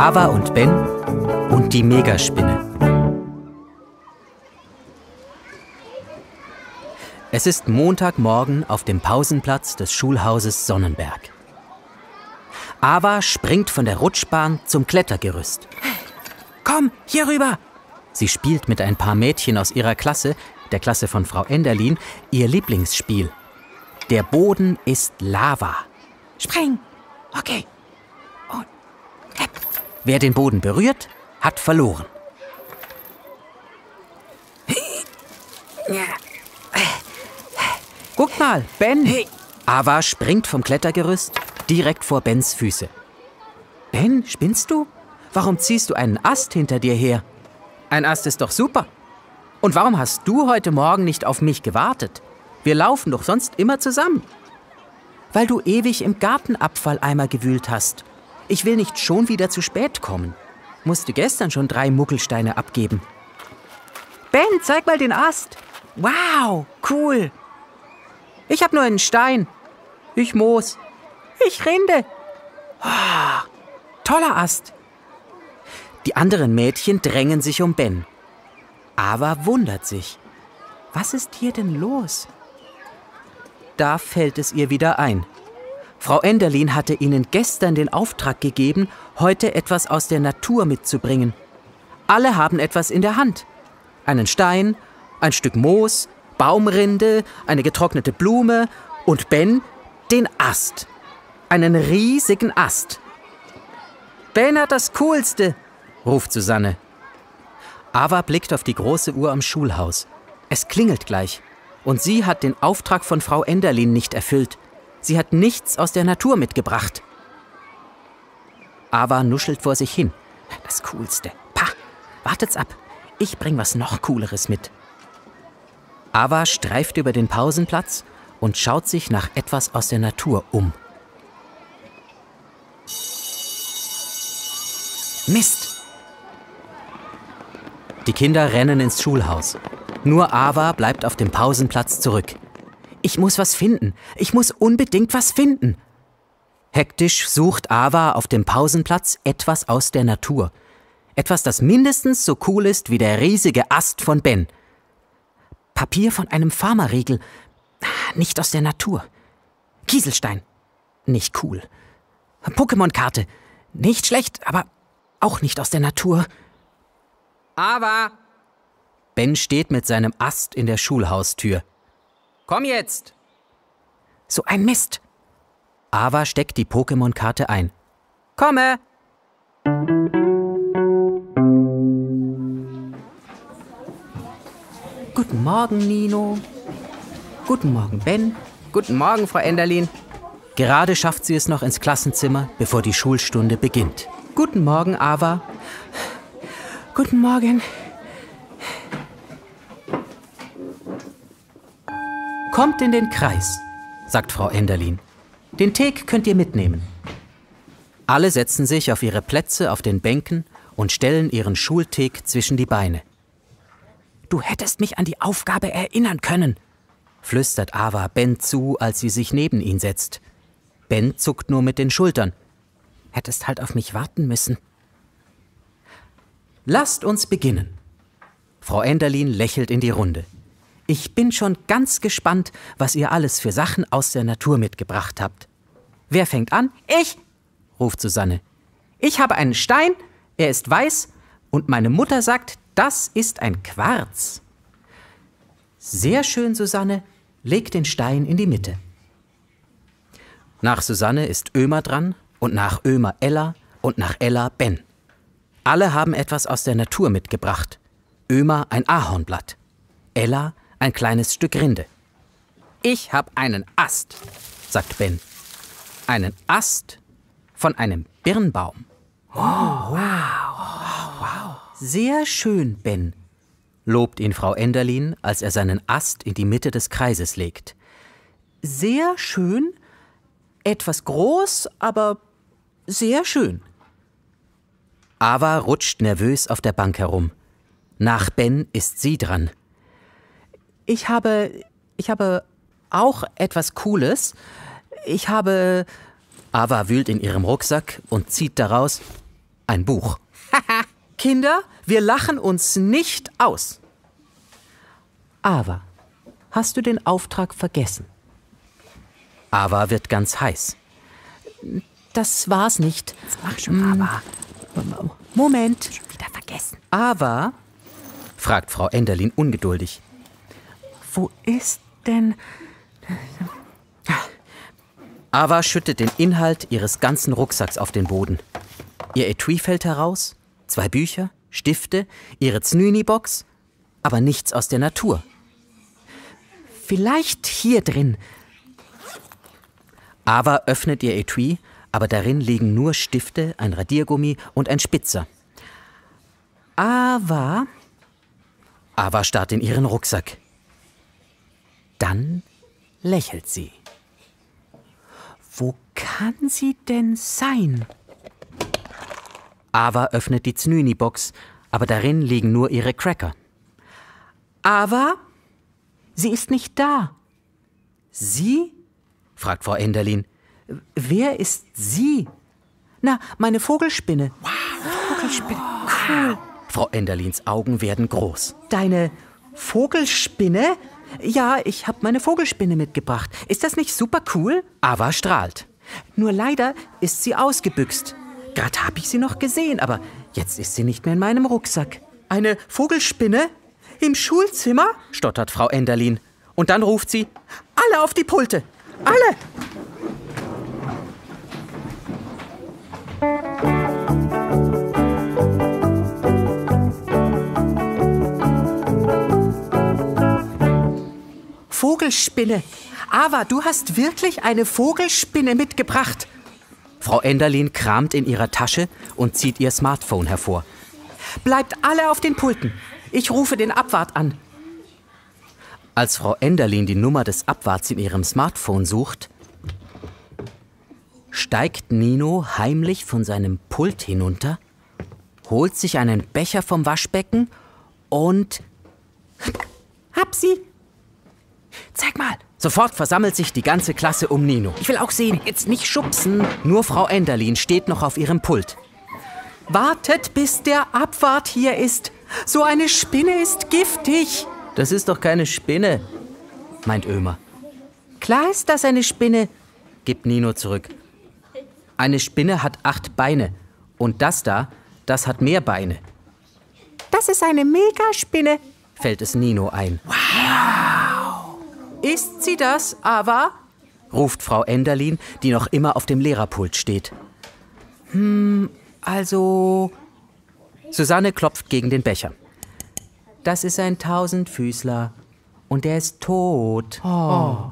Ava und Ben und die Megaspinne. Es ist Montagmorgen auf dem Pausenplatz des Schulhauses Sonnenberg. Ava springt von der Rutschbahn zum Klettergerüst. Komm, hier rüber! Sie spielt mit ein paar Mädchen aus ihrer Klasse, der Klasse von Frau Enderlin, ihr Lieblingsspiel. Der Boden ist Lava. Spring! Okay. Und wer den Boden berührt, hat verloren. Guck mal, Ben! Ava springt vom Klettergerüst direkt vor Bens Füße. Ben, spinnst du? Warum ziehst du einen Ast hinter dir her? Ein Ast ist doch super. Und warum hast du heute Morgen nicht auf mich gewartet? Wir laufen doch sonst immer zusammen. Weil du ewig im Gartenabfalleimer gewühlt hast. Ich will nicht schon wieder zu spät kommen. Musste gestern schon 3 Muckelsteine abgeben. Ben, zeig mal den Ast. Wow, cool. Ich hab nur einen Stein. Ich Moos. Ich Rinde. Oh, toller Ast. Die anderen Mädchen drängen sich um Ben. Ava wundert sich. Was ist hier denn los? Da fällt es ihr wieder ein. Frau Enderlin hatte ihnen gestern den Auftrag gegeben, heute etwas aus der Natur mitzubringen. Alle haben etwas in der Hand. Einen Stein, ein Stück Moos, Baumrinde, eine getrocknete Blume und Ben den Ast. Einen riesigen Ast. Ben hat das Coolste, ruft Susanne. Ava blickt auf die große Uhr am Schulhaus. Es klingelt gleich. Und sie hat den Auftrag von Frau Enderlin nicht erfüllt. Sie hat nichts aus der Natur mitgebracht. Ava nuschelt vor sich hin. Das Coolste. Pah, wartet's ab. Ich bring was noch Cooleres mit. Ava streift über den Pausenplatz und schaut sich nach etwas aus der Natur um. Mist! Die Kinder rennen ins Schulhaus. Nur Ava bleibt auf dem Pausenplatz zurück. Ich muss was finden. Ich muss unbedingt was finden. Hektisch sucht Ava auf dem Pausenplatz etwas aus der Natur. Etwas, das mindestens so cool ist wie der riesige Ast von Ben. Papier von einem Farmerriegel. Nicht aus der Natur. Kieselstein. Nicht cool. Pokémon-Karte. Nicht schlecht, aber auch nicht aus der Natur. Ava! Ben steht mit seinem Ast in der Schulhaustür. Komm jetzt! So ein Mist! Ava steckt die Pokémon-Karte ein. Komme! Guten Morgen, Nino. Guten Morgen, Ben. Guten Morgen, Frau Enderlin. Gerade schafft sie es noch ins Klassenzimmer, bevor die Schulstunde beginnt. Guten Morgen, Ava. Guten Morgen. Kommt in den Kreis, sagt Frau Enderlin. Den Teek könnt ihr mitnehmen. Alle setzen sich auf ihre Plätze auf den Bänken und stellen ihren Schulteek zwischen die Beine. Du hättest mich an die Aufgabe erinnern können, flüstert Ava Ben zu, als sie sich neben ihn setzt. Ben zuckt nur mit den Schultern. Hättest halt auf mich warten müssen. Lasst uns beginnen. Frau Enderlin lächelt in die Runde. Ich bin schon ganz gespannt, was ihr alles für Sachen aus der Natur mitgebracht habt. Wer fängt an? Ich, ruft Susanne. Ich habe einen Stein, er ist weiß und meine Mutter sagt, das ist ein Quarz. Sehr schön, Susanne. Leg den Stein in die Mitte. Nach Susanne ist Ömer dran und nach Ömer Ella und nach Ella Ben. Alle haben etwas aus der Natur mitgebracht. Ömer ein Ahornblatt. Ella ein kleines Stück Rinde. Ich hab einen Ast, sagt Ben. Einen Ast von einem Birnbaum. Oh, wow. Sehr schön, Ben, lobt ihn Frau Enderlin, als er seinen Ast in die Mitte des Kreises legt. Sehr schön, etwas groß, aber sehr schön. Ava rutscht nervös auf der Bank herum. Nach Ben ist sie dran. Ich habe auch etwas Cooles. Ava wühlt in ihrem Rucksack und zieht daraus ein Buch. Kinder, wir lachen uns nicht aus. Ava, hast du den Auftrag vergessen? Ava wird ganz heiß. Das war's nicht. Mach schon, Ava. Moment. Schon wieder vergessen. Ava, fragt Frau Enderlin ungeduldig. Wo ist denn... Ava schüttet den Inhalt ihres ganzen Rucksacks auf den Boden. Ihr Etui fällt heraus, 2 Bücher, Stifte, ihre Znüni-Box, aber nichts aus der Natur. Vielleicht hier drin. Ava öffnet ihr Etui, aber darin liegen nur Stifte, ein Radiergummi und ein Spitzer. Ava starrt in ihren Rucksack. Dann lächelt sie. Wo kann sie denn sein? Ava öffnet die Znüni-Box, aber darin liegen nur ihre Cracker. Ava? Sie ist nicht da. Sie? Fragt Frau Enderlin. Wer ist sie? Na, meine Vogelspinne. Wow, Vogelspinne. Cool. Frau Enderlins Augen werden groß. Deine Vogelspinne? Ja, ich habe meine Vogelspinne mitgebracht. Ist das nicht super cool? Ava strahlt. Nur leider ist sie ausgebüxt. Gerade habe ich sie noch gesehen, aber jetzt ist sie nicht mehr in meinem Rucksack. Eine Vogelspinne? Im Schulzimmer? Stottert Frau Enderlin. Und dann ruft sie, alle auf die Pulte! Alle! Vogelspinne! Ava, du hast wirklich eine Vogelspinne mitgebracht. Frau Enderlin kramt in ihrer Tasche und zieht ihr Smartphone hervor. Bleibt alle auf den Pulten. Ich rufe den Abwart an. Als Frau Enderlin die Nummer des Abwarts in ihrem Smartphone sucht, steigt Nino heimlich von seinem Pult hinunter, holt sich einen Becher vom Waschbecken und... Hab sie! Zeig mal! Sofort versammelt sich die ganze Klasse um Nino. Ich will auch sehen. Jetzt nicht schubsen. Nur Frau Enderlin steht noch auf ihrem Pult. Wartet, bis der Abwart hier ist. So eine Spinne ist giftig. Das ist doch keine Spinne, meint Ömer. Klar ist das eine Spinne, gibt Nino zurück. Eine Spinne hat 8 Beine. Und das da, das hat mehr Beine. Das ist eine Megaspinne, fällt es Nino ein. Wow! Ist sie das, Ava? Ruft Frau Enderlin, die noch immer auf dem Lehrerpult steht. Also... Susanne klopft gegen den Becher. Das ist ein Tausendfüßler. Und der ist tot. Oh.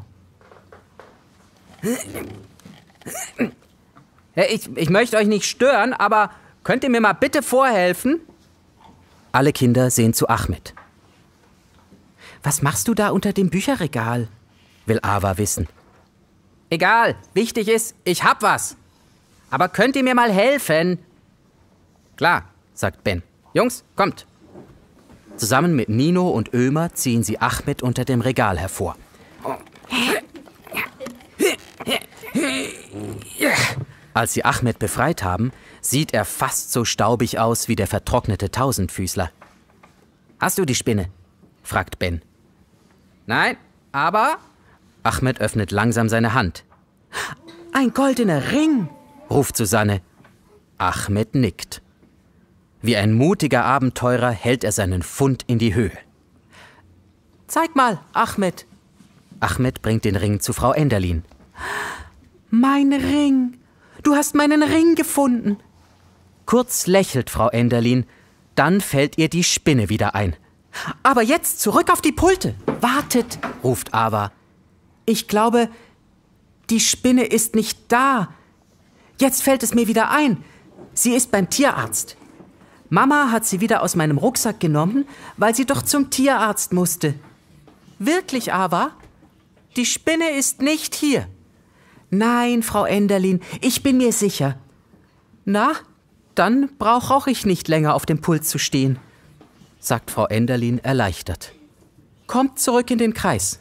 Ich möchte euch nicht stören, aber könnt ihr mir mal bitte vorhelfen? Alle Kinder sehen zu Ahmed. Was machst du da unter dem Bücherregal? Will Ava wissen. Egal, wichtig ist, ich hab was. Aber könnt ihr mir mal helfen? Klar, sagt Ben. Jungs, kommt. Zusammen mit Nino und Ömer ziehen sie Ahmed unter dem Regal hervor. Als sie Ahmed befreit haben, sieht er fast so staubig aus wie der vertrocknete Tausendfüßler. Hast du die Spinne? Fragt Ben. Nein, aber... Ahmed öffnet langsam seine Hand. Ein goldener Ring, ruft Susanne. Ahmed nickt. Wie ein mutiger Abenteurer hält er seinen Fund in die Höhe. Zeig mal, Ahmed. Ahmed bringt den Ring zu Frau Enderlin. Mein Ring. Du hast meinen Ring gefunden. Kurz lächelt Frau Enderlin, dann fällt ihr die Spinne wieder ein. Aber jetzt zurück auf die Pulte. Wartet, ruft Ava. Ich glaube, die Spinne ist nicht da. Jetzt fällt es mir wieder ein. Sie ist beim Tierarzt. Mama hat sie wieder aus meinem Rucksack genommen, weil sie doch zum Tierarzt musste. Wirklich, Ava? Die Spinne ist nicht hier. Nein, Frau Enderlin, ich bin mir sicher. Na, dann brauche auch ich nicht länger auf dem Pult zu stehen, sagt Frau Enderlin erleichtert. Kommt zurück in den Kreis.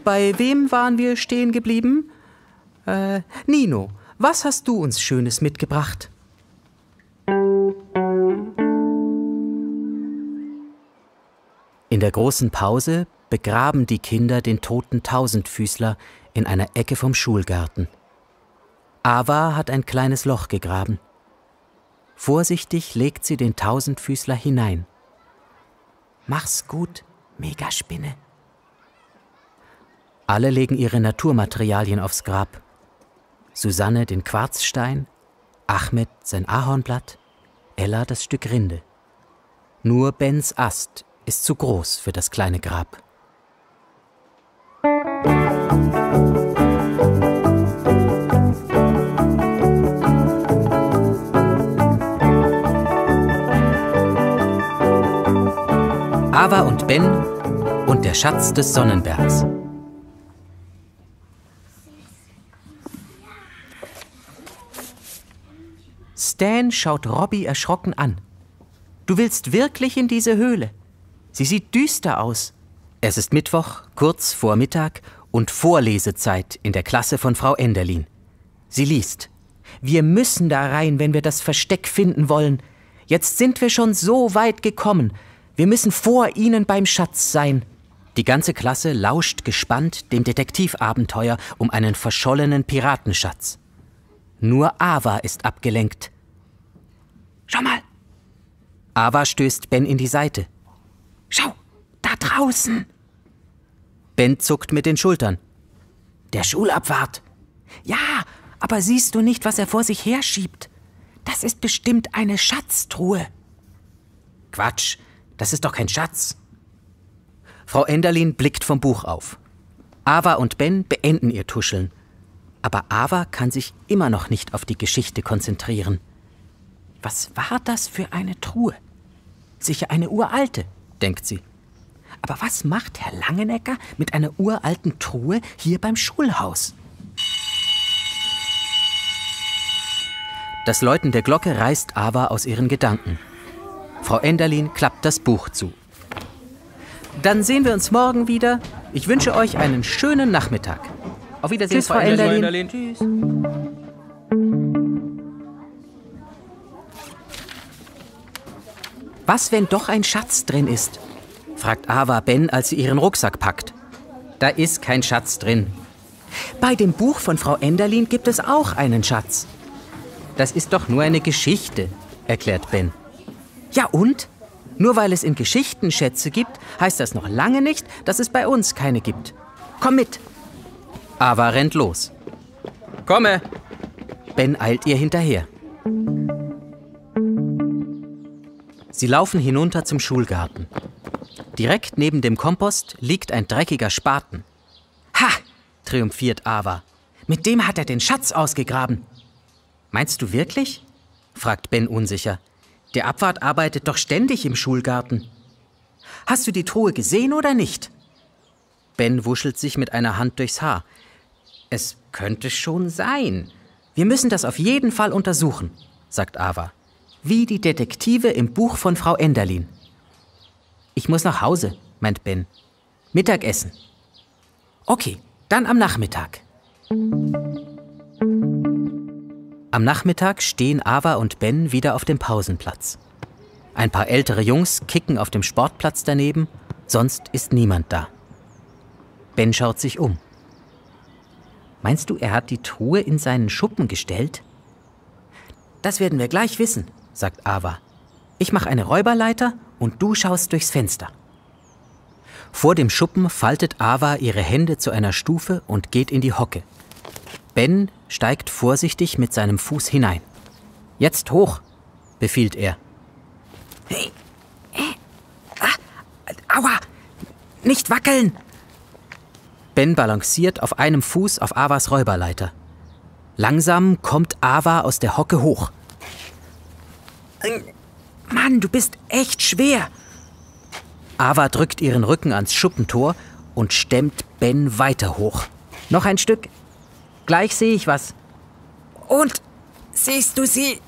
Bei wem waren wir stehen geblieben? Nino, was hast du uns Schönes mitgebracht? In der großen Pause begraben die Kinder den toten Tausendfüßler in einer Ecke vom Schulgarten. Ava hat ein kleines Loch gegraben. Vorsichtig legt sie den Tausendfüßler hinein. Mach's gut, Megaspinne. Alle legen ihre Naturmaterialien aufs Grab. Susanne den Quarzstein, Ahmed sein Ahornblatt, Ella das Stück Rinde. Nur Bens Ast ist zu groß für das kleine Grab. Ava und Ben und der Schatz des Sonnenbergs. Stan schaut Robbie erschrocken an. Du willst wirklich in diese Höhle? Sie sieht düster aus. Es ist Mittwoch, kurz vor Mittag und Vorlesezeit in der Klasse von Frau Enderlin. Sie liest. Wir müssen da rein, wenn wir das Versteck finden wollen. Jetzt sind wir schon so weit gekommen. Wir müssen vor ihnen beim Schatz sein. Die ganze Klasse lauscht gespannt dem Detektivabenteuer um einen verschollenen Piratenschatz. Nur Ava ist abgelenkt. Schau mal! Ava stößt Ben in die Seite. Schau, da draußen! Ben zuckt mit den Schultern. Der Schulabwart. Ja, aber siehst du nicht, was er vor sich herschiebt? Das ist bestimmt eine Schatztruhe. Quatsch, das ist doch kein Schatz. Frau Enderlin blickt vom Buch auf. Ava und Ben beenden ihr Tuscheln. Aber Ava kann sich immer noch nicht auf die Geschichte konzentrieren. Was war das für eine Truhe? Sicher eine uralte, denkt sie. Aber was macht Herr Langenecker mit einer uralten Truhe hier beim Schulhaus? Das Läuten der Glocke reißt Ava aus ihren Gedanken. Frau Enderlin klappt das Buch zu. Dann sehen wir uns morgen wieder. Ich wünsche euch einen schönen Nachmittag. Auf Wiedersehen, Tschüss, Frau Enderlin. Tschüss. Was, wenn doch ein Schatz drin ist? Fragt Ava Ben, als sie ihren Rucksack packt. Da ist kein Schatz drin. Bei dem Buch von Frau Enderlin gibt es auch einen Schatz. Das ist doch nur eine Geschichte, erklärt Ben. Ja und? Nur weil es in Geschichten Schätze gibt, heißt das noch lange nicht, dass es bei uns keine gibt. Komm mit! Ava rennt los. Komme! Ben eilt ihr hinterher. Sie laufen hinunter zum Schulgarten. Direkt neben dem Kompost liegt ein dreckiger Spaten. Ha! Triumphiert Ava. Mit dem hat er den Schatz ausgegraben. Meinst du wirklich? Fragt Ben unsicher. Der Abwart arbeitet doch ständig im Schulgarten. Hast du die Truhe gesehen oder nicht? Ben wuschelt sich mit einer Hand durchs Haar. Es könnte schon sein. Wir müssen das auf jeden Fall untersuchen, sagt Ava. Wie die Detektive im Buch von Frau Enderlin. Ich muss nach Hause, meint Ben. Mittagessen. Okay, dann am Nachmittag. Am Nachmittag stehen Ava und Ben wieder auf dem Pausenplatz. Ein paar ältere Jungs kicken auf dem Sportplatz daneben, sonst ist niemand da. Ben schaut sich um. Meinst du, er hat die Truhe in seinen Schuppen gestellt? Das werden wir gleich wissen, sagt Ava. Ich mache eine Räuberleiter und du schaust durchs Fenster. Vor dem Schuppen faltet Ava ihre Hände zu einer Stufe und geht in die Hocke. Ben steigt vorsichtig mit seinem Fuß hinein. Jetzt hoch, befiehlt er. Hey, aua, nicht wackeln! Ben balanciert auf einem Fuß auf Avas Räuberleiter. Langsam kommt Ava aus der Hocke hoch. Mann, du bist echt schwer. Ava drückt ihren Rücken ans Schuppentor und stemmt Ben weiter hoch. Noch ein Stück. Gleich sehe ich was. Und? Siehst du sie?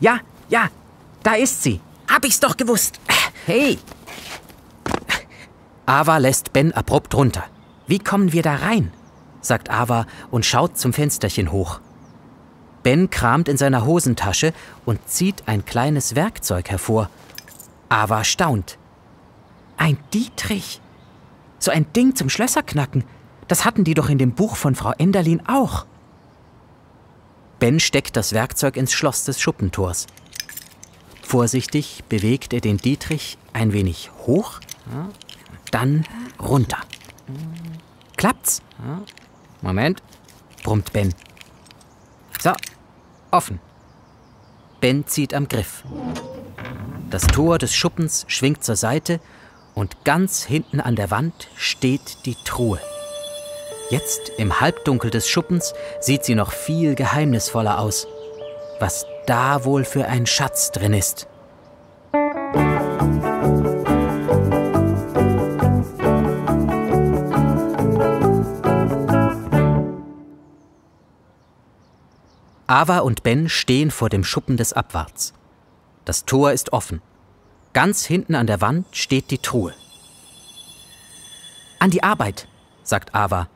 Ja, da ist sie. Hab ich's doch gewusst. Hey! Ava lässt Ben abrupt runter. Wie kommen wir da rein? Sagt Ava und schaut zum Fensterchen hoch. Ben kramt in seiner Hosentasche und zieht ein kleines Werkzeug hervor. Ava staunt. Ein Dietrich. So ein Ding zum Schlösserknacken. Das hatten die doch in dem Buch von Frau Enderlin auch. Ben steckt das Werkzeug ins Schloss des Schuppentors. Vorsichtig bewegt er den Dietrich ein wenig hoch, dann runter. Klappt's? Moment, brummt Ben. So, offen. Ben zieht am Griff. Das Tor des Schuppens schwingt zur Seite und ganz hinten an der Wand steht die Truhe. Jetzt, im Halbdunkel des Schuppens, sieht sie noch viel geheimnisvoller aus. Was da wohl für ein Schatz drin ist. Ava und Ben stehen vor dem Schuppen des Abwarts. Das Tor ist offen. Ganz hinten an der Wand steht die Truhe. An die Arbeit, sagt Ava.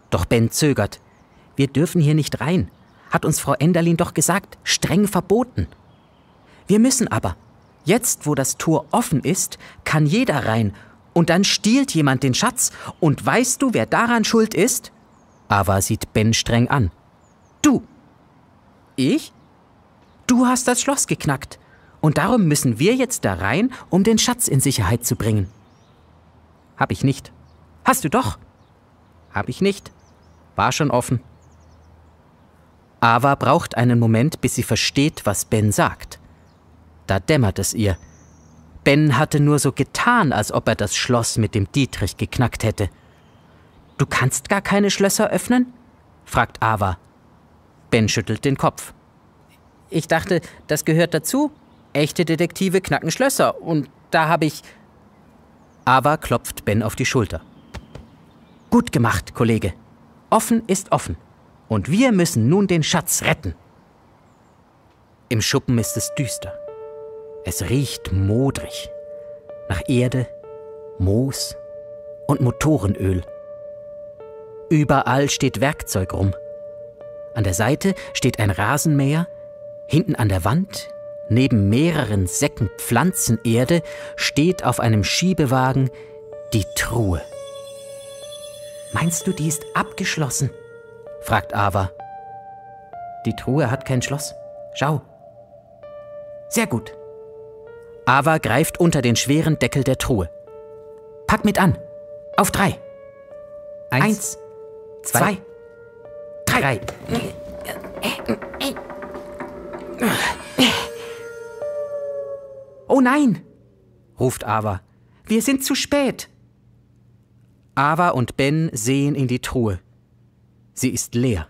Doch Ben zögert. Wir dürfen hier nicht rein. Hat uns Frau Enderlin doch gesagt, streng verboten. Wir müssen aber. Jetzt, wo das Tor offen ist, kann jeder rein. Und dann stiehlt jemand den Schatz. Und weißt du, wer daran schuld ist? Ava sieht Ben streng an. Du. Ich? Du hast das Schloss geknackt. Und darum müssen wir jetzt da rein, um den Schatz in Sicherheit zu bringen. Hab ich nicht. Hast du doch. Hab ich nicht. War schon offen. Ava braucht einen Moment, bis sie versteht, was Ben sagt. Da dämmert es ihr. Ben hatte nur so getan, als ob er das Schloss mit dem Dietrich geknackt hätte. »Du kannst gar keine Schlösser öffnen?« fragt Ava. Ben schüttelt den Kopf. »Ich dachte, das gehört dazu. Echte Detektive knacken Schlösser. Und da habe ich...« Ava klopft Ben auf die Schulter. »Gut gemacht, Kollege. Offen ist offen. Und wir müssen nun den Schatz retten.« Im Schuppen ist es düster. Es riecht modrig. Nach Erde, Moos und Motorenöl. Überall steht Werkzeug rum. An der Seite steht ein Rasenmäher. Hinten an der Wand, neben mehreren Säcken Pflanzenerde, steht auf einem Schiebewagen die Truhe. »Meinst du, die ist abgeschlossen?« fragt Ava. »Die Truhe hat kein Schloss. Schau.« »Sehr gut.« Ava greift unter den schweren Deckel der Truhe. »Pack mit an. Auf 3. 1, 2, 3. »Oh nein«, ruft Ava. »Wir sind zu spät.« Ava und Ben sehen in die Truhe. Sie ist leer.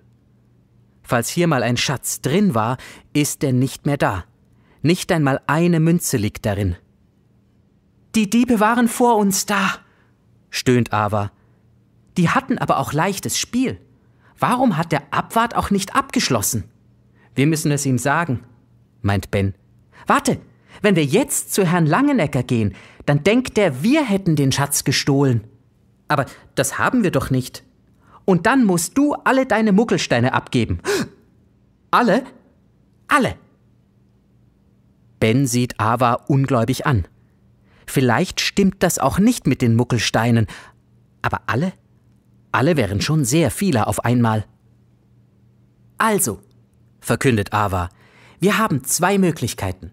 Falls hier mal ein Schatz drin war, ist er nicht mehr da. Nicht einmal eine Münze liegt darin. »Die Diebe waren vor uns da«, stöhnt Ava. »Die hatten aber auch leichtes Spiel. Warum hat der Abwart auch nicht abgeschlossen?« »Wir müssen es ihm sagen«, meint Ben. »Warte, wenn wir jetzt zu Herrn Langenecker gehen, dann denkt er, wir hätten den Schatz gestohlen.« »Aber das haben wir doch nicht.« »Und dann musst du alle deine Muckelsteine abgeben.« »Alle?« »Alle.« Ben sieht Ava ungläubig an. Vielleicht stimmt das auch nicht mit den Muckelsteinen. Aber alle? Alle wären schon sehr viele auf einmal. »Also«, verkündet Ava, »wir haben 2 Möglichkeiten.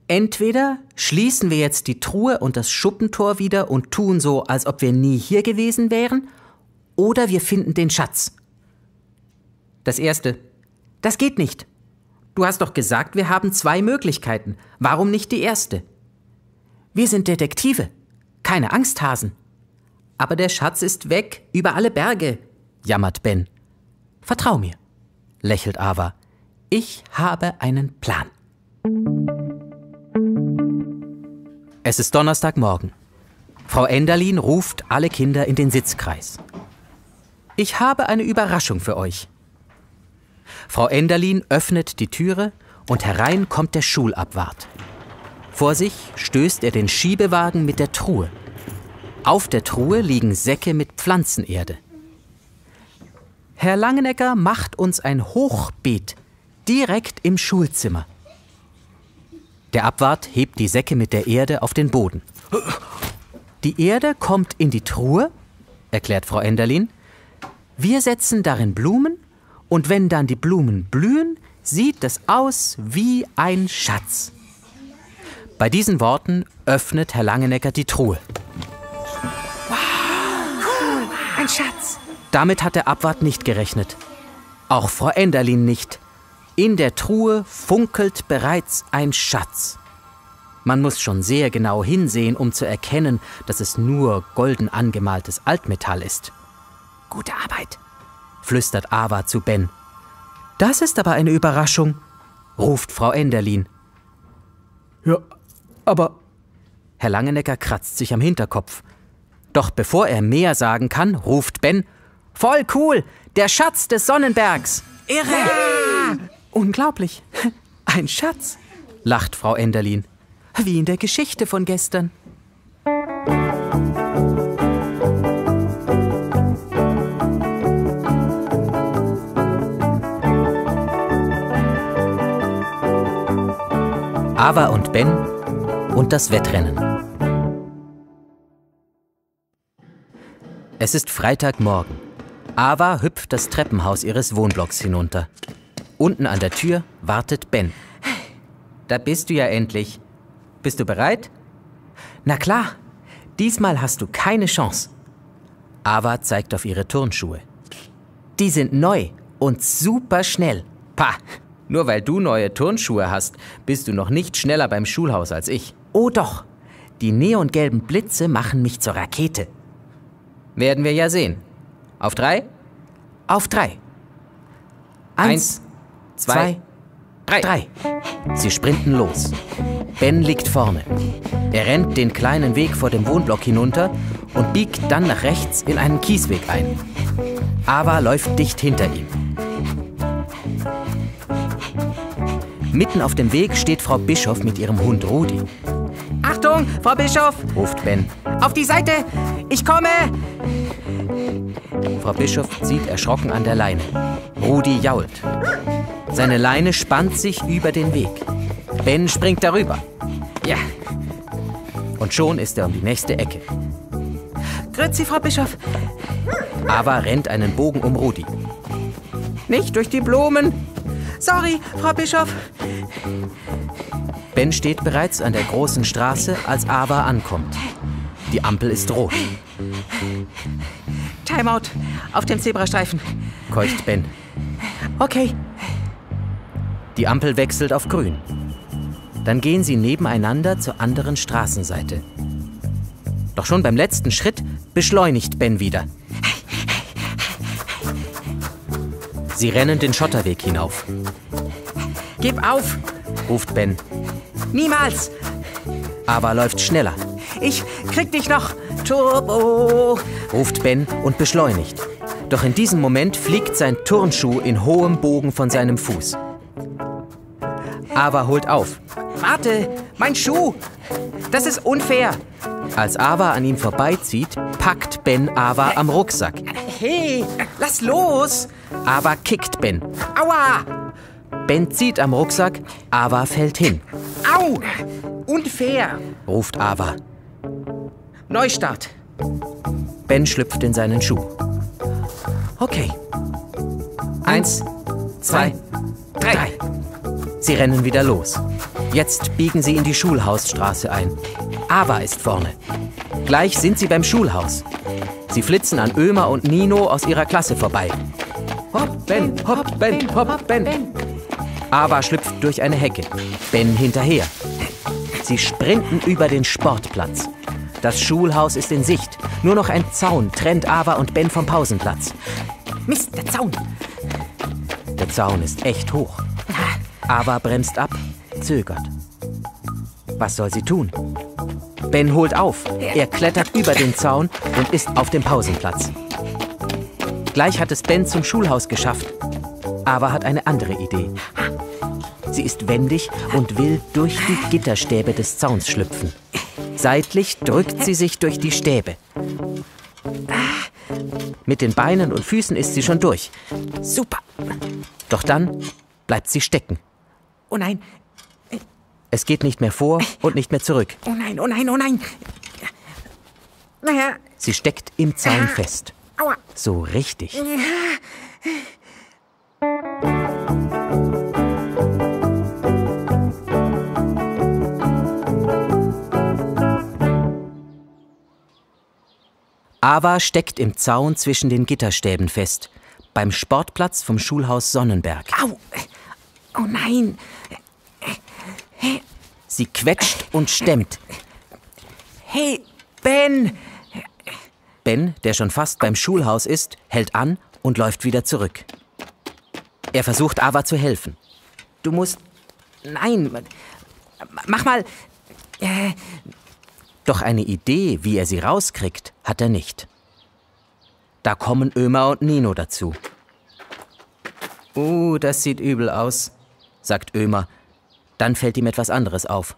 Entweder schließen wir jetzt die Truhe und das Schuppentor wieder und tun so, als ob wir nie hier gewesen wären, oder wir finden den Schatz.« »Das Erste. Das geht nicht. Du hast doch gesagt, wir haben 2 Möglichkeiten. Warum nicht die erste?« »Wir sind Detektive, keine Angsthasen.« »Aber der Schatz ist weg, über alle Berge«, jammert Ben. »Vertrau mir«, lächelt Ava. »Ich habe einen Plan.« Es ist Donnerstagmorgen. Frau Enderlin ruft alle Kinder in den Sitzkreis. »Ich habe eine Überraschung für euch.« Frau Enderlin öffnet die Türe und herein kommt der Schulabwart. Vor sich stößt er den Schiebewagen mit der Truhe. Auf der Truhe liegen Säcke mit Pflanzenerde. »Herr Langenecker macht uns ein Hochbeet. direkt im Schulzimmer. Der Abwart hebt die Säcke mit der Erde auf den Boden. Die Erde kommt in die Truhe, erklärt Frau Enderlin. Wir setzen darin Blumen und wenn dann die Blumen blühen, sieht es aus wie ein Schatz. Bei diesen Worten öffnet Herr Langenecker die Truhe. Cool, ein Schatz. Damit hat der Abwart nicht gerechnet. Auch Frau Enderlin nicht. In der Truhe funkelt bereits ein Schatz. Man muss schon sehr genau hinsehen, um zu erkennen, dass es nur golden angemaltes Altmetall ist. Gute Arbeit, Flüstert Ava zu Ben. Das ist aber eine Überraschung, ruft Frau Enderlin. Ja, aber... Herr Langenecker kratzt sich am Hinterkopf. Doch bevor er mehr sagen kann, ruft Ben, voll cool, der Schatz des Sonnenbergs. irre. Ja! Unglaublich, ein Schatz, lacht Frau Enderlin. Wie in der Geschichte von gestern. Ava und Ben und das Wettrennen. Es ist Freitagmorgen. Ava hüpft das Treppenhaus ihres Wohnblocks hinunter. Unten an der Tür wartet Ben. Da bist du ja endlich. Bist du bereit? Na klar, diesmal hast du keine Chance. Ava zeigt auf ihre Turnschuhe. Die sind neu und super schnell. Pah, nur weil du neue Turnschuhe hast, bist du noch nicht schneller beim Schulhaus als ich. Oh doch, die neongelben Blitze machen mich zur Rakete. Werden wir ja sehen. Auf 3? Auf 3. 1, 2, 3. Sie sprinten los. Ben liegt vorne. Er rennt den kleinen Weg vor dem Wohnblock hinunter und biegt dann nach rechts in einen Kiesweg ein. Ava läuft dicht hinter ihm. Mitten auf dem Weg steht Frau Bischof mit ihrem Hund Rudi. Achtung, Frau Bischof, Ruft Ben. auf die Seite, ich komme. Frau Bischof zieht erschrocken an der Leine. Rudi jault. Seine Leine spannt sich über den Weg. Ben springt darüber. Ja. Und schon ist er um die nächste Ecke. Grüezi, Frau Bischof. Ava rennt einen Bogen um Rudi. Nicht durch die Blumen. Sorry, Frau Bischof. Ben steht bereits an der großen Straße, als Ava ankommt. Die Ampel ist rot, Timeout auf dem Zebrastreifen. keucht Ben. Okay. Die Ampel wechselt auf grün. Dann gehen sie nebeneinander zur anderen Straßenseite. Doch schon beim letzten Schritt beschleunigt Ben wieder. Sie rennen den Schotterweg hinauf. Gib auf. Ruft Ben. Niemals. Ava läuft schneller. Ich krieg dich noch. Turbo. Ruft Ben und beschleunigt. Doch in diesem Moment fliegt sein Turnschuh in hohem Bogen von seinem Fuß. Ava holt auf. Warte, mein Schuh. Das ist unfair. Als Ava an ihm vorbeizieht, packt Ben Ava am Rucksack. Hey, lass los. Ava kickt Ben. Aua. Ben zieht am Rucksack, Ava fällt hin. Au. Unfair. Ruft Ava. Neustart. Ben schlüpft in seinen Schuh. Okay. 1, 2, 3. Sie rennen wieder los. Jetzt biegen sie in die Schulhausstraße ein. Ava ist vorne. Gleich sind sie beim Schulhaus. Sie flitzen an Ömer und Nino aus ihrer Klasse vorbei. Hopp, Ben, hopp, Ben, hopp, Ben. Ava schlüpft durch eine Hecke. Ben hinterher. Sie sprinten über den Sportplatz. Das Schulhaus ist in Sicht. Nur noch ein Zaun trennt Ava und Ben vom Pausenplatz. Mist, der Zaun. Der Zaun ist echt hoch. Ava bremst ab, zögert. Was soll sie tun? Ben holt auf. Er klettert über den Zaun und ist auf dem Pausenplatz. Gleich hat es Ben zum Schulhaus geschafft. Ava hat eine andere Idee. Sie ist wendig und will durch die Gitterstäbe des Zauns schlüpfen. Seitlich drückt sie sich durch die Stäbe. Mit den Beinen und Füßen ist sie schon durch. Super. Doch dann bleibt sie stecken. Oh nein, Es geht nicht mehr vor und nicht mehr zurück. oh nein, oh nein, oh nein. Naja, Sie steckt im Zaun fest. aua. So richtig. Ava steckt im Zaun zwischen den Gitterstäben fest, beim Sportplatz vom Schulhaus Sonnenberg. Au. Oh nein. Sie quetscht und stemmt. Hey, Ben. Ben, der schon fast beim Schulhaus ist, hält an und läuft wieder zurück. Er versucht Ava zu helfen. Du musst... Nein, mach mal... Doch eine Idee, wie er sie rauskriegt, hat er nicht. Da kommen Ömer und Nino dazu. Das sieht übel aus, sagt Ömer. Dann fällt ihm etwas anderes auf.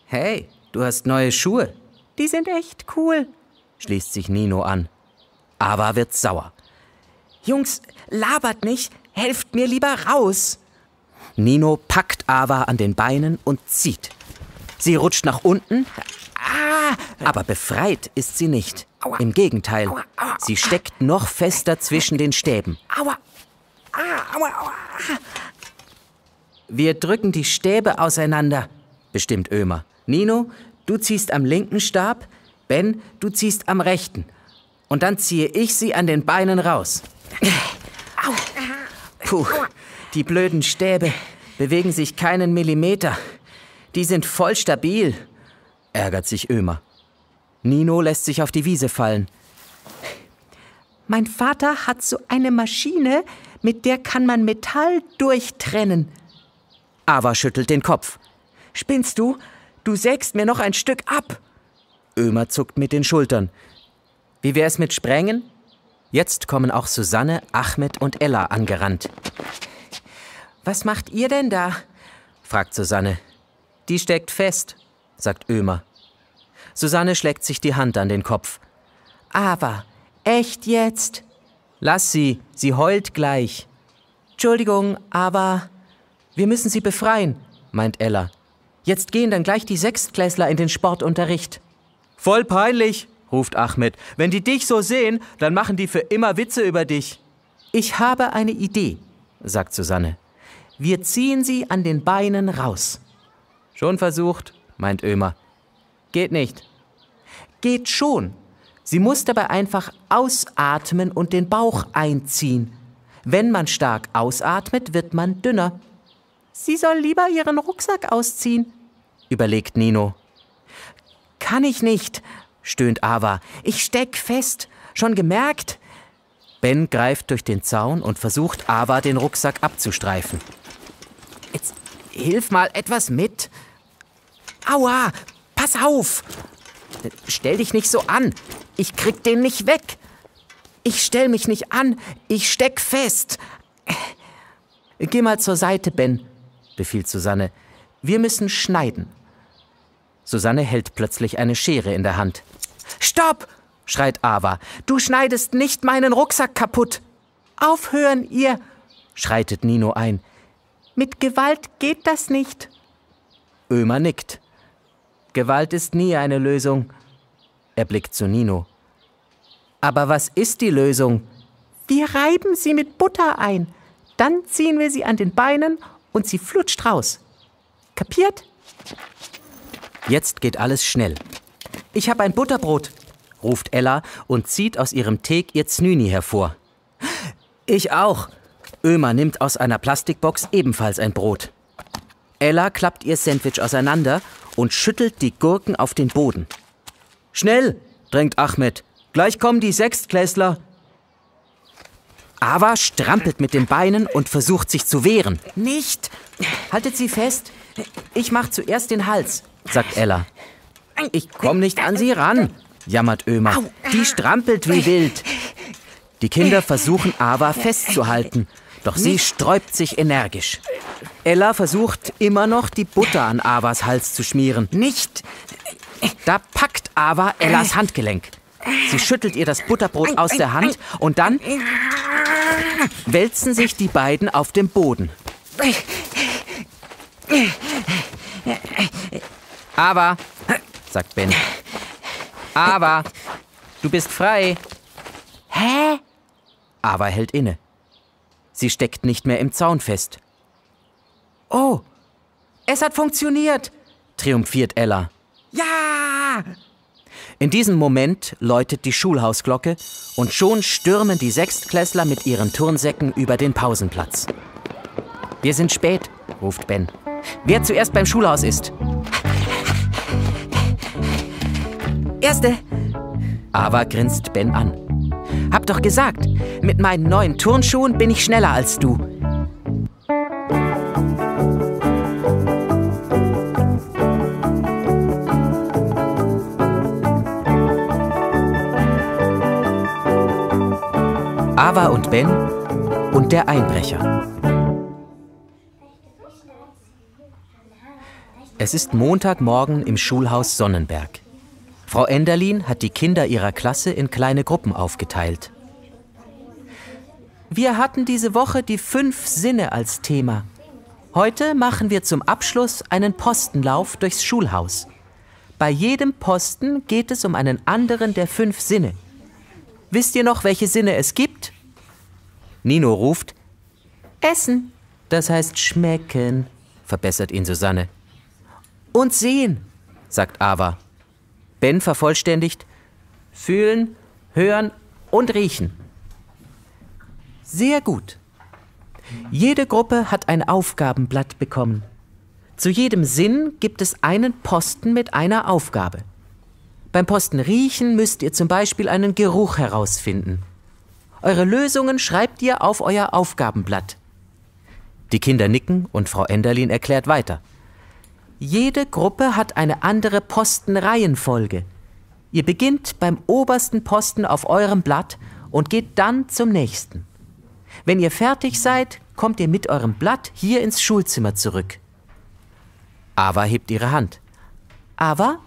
Hey, du hast neue Schuhe. Die sind echt cool. Schließt sich Nino an. Ava wird sauer. Jungs, labert nicht. Helft mir lieber raus. Nino packt Ava an den Beinen und zieht. Sie rutscht nach unten, aber befreit ist sie nicht. Aua. Im Gegenteil, Aua, aua, sie steckt noch fester zwischen den Stäben. Aua. Aua, aua. Wir drücken die Stäbe auseinander, bestimmt Ömer. Nino, du ziehst am linken Stab, Ben, du ziehst am rechten. Und dann ziehe ich sie an den Beinen raus. Puh, die blöden Stäbe bewegen sich keinen Millimeter. Die sind voll stabil, ärgert sich Ömer. Nino lässt sich auf die Wiese fallen. Mein Vater hat so eine Maschine, mit der kann man Metall durchtrennen. Ava schüttelt den Kopf. Spinnst du? Du sägst mir noch ein Stück ab. Ömer zuckt mit den Schultern. Wie wär's mit Sprengen? Jetzt kommen auch Susanne, Ahmed und Ella angerannt. Was macht ihr denn da? Fragt Susanne. Die steckt fest, sagt Ömer. Susanne schlägt sich die Hand an den Kopf. Ava, echt jetzt? Lass sie heult gleich. Entschuldigung, aber... Wir müssen sie befreien, meint Ella. Jetzt gehen dann gleich die Sechstklässler in den Sportunterricht. Voll peinlich, ruft Ahmed. Wenn die dich so sehen, dann machen die für immer Witze über dich. Ich habe eine Idee, sagt Susanne. Wir ziehen sie an den Beinen raus. Schon versucht, meint Ömer. Geht nicht. Geht schon. Sie muss dabei einfach ausatmen und den Bauch einziehen. Wenn man stark ausatmet, wird man dünner. Sie soll lieber ihren Rucksack ausziehen, überlegt Nino. Kann ich nicht, stöhnt Ava. Ich steck fest. Schon gemerkt? Ben greift durch den Zaun und versucht, Ava den Rucksack abzustreifen. Jetzt hilf mal etwas mit. Aua, pass auf. Stell dich nicht so an. Ich krieg den nicht weg. Ich stell mich nicht an. Ich steck fest. Geh mal zur Seite, Ben, befiehlt Susanne. Wir müssen schneiden. Susanne hält plötzlich eine Schere in der Hand. Stopp, schreit Ava. Du schneidest nicht meinen Rucksack kaputt. Aufhören, ihr, schreitet Nino ein. Mit Gewalt geht das nicht. Ömer nickt. Gewalt ist nie eine Lösung. Er blickt zu Nino. Aber was ist die Lösung? Wir reiben sie mit Butter ein. Dann ziehen wir sie an den Beinen und sie flutscht raus. Kapiert? Jetzt geht alles schnell. Ich habe ein Butterbrot, ruft Ella und zieht aus ihrem Teek ihr Znüni hervor. Ich auch. Ömer nimmt aus einer Plastikbox ebenfalls ein Brot. Ella klappt ihr Sandwich auseinander und schüttelt die Gurken auf den Boden. Schnell, drängt Ahmed. Gleich kommen die Sechstklässler. Ava strampelt mit den Beinen und versucht sich zu wehren. Nicht! Haltet sie fest. Ich mach zuerst den Hals, sagt Ella. Ich komm nicht an sie ran, jammert Ömer. Die strampelt wie wild. Die Kinder versuchen Ava festzuhalten, doch sie sträubt sich energisch. Ella versucht immer noch, die Butter an Avas Hals zu schmieren. Nicht! Da packt Ava Ellas Handgelenk. Sie schüttelt ihr das Butterbrot aus der Hand und dann wälzen sich die beiden auf dem Boden. Ava, sagt Ben. Ava, du bist frei. Hä? Ava hält inne. Sie steckt nicht mehr im Zaun fest. Oh, es hat funktioniert. Triumphiert Ella. Ja! In diesem Moment läutet die Schulhausglocke und schon stürmen die Sechstklässler mit ihren Turnsäcken über den Pausenplatz. Wir sind spät, ruft Ben. Wer zuerst beim Schulhaus ist. Erste. Ava grinst Ben an. Hab doch gesagt, mit meinen neuen Turnschuhen bin ich schneller als du. Ava und Ben und der Einbrecher. Es ist Montagmorgen im Schulhaus Sonnenberg. Frau Enderlin hat die Kinder ihrer Klasse in kleine Gruppen aufgeteilt. Wir hatten diese Woche die 5 Sinne als Thema. Heute machen wir zum Abschluss einen Postenlauf durchs Schulhaus. Bei jedem Posten geht es um einen anderen der 5 Sinne. Wisst ihr noch, welche Sinne es gibt? Nino ruft, Essen. das heißt schmecken, verbessert ihn Susanne. Und sehen, sagt Ava. Ben vervollständigt, fühlen, hören und riechen. Sehr gut. Jede Gruppe hat ein Aufgabenblatt bekommen. Zu jedem Sinn gibt es einen Posten mit einer Aufgabe. Beim Posten Riechen müsst ihr zum Beispiel einen Geruch herausfinden. Eure Lösungen schreibt ihr auf euer Aufgabenblatt. Die Kinder nicken und Frau Enderlin erklärt weiter. Jede Gruppe hat eine andere Postenreihenfolge. Ihr beginnt beim obersten Posten auf eurem Blatt und geht dann zum nächsten. Wenn ihr fertig seid, kommt ihr mit eurem Blatt hier ins Schulzimmer zurück. Ava hebt ihre Hand. Ava?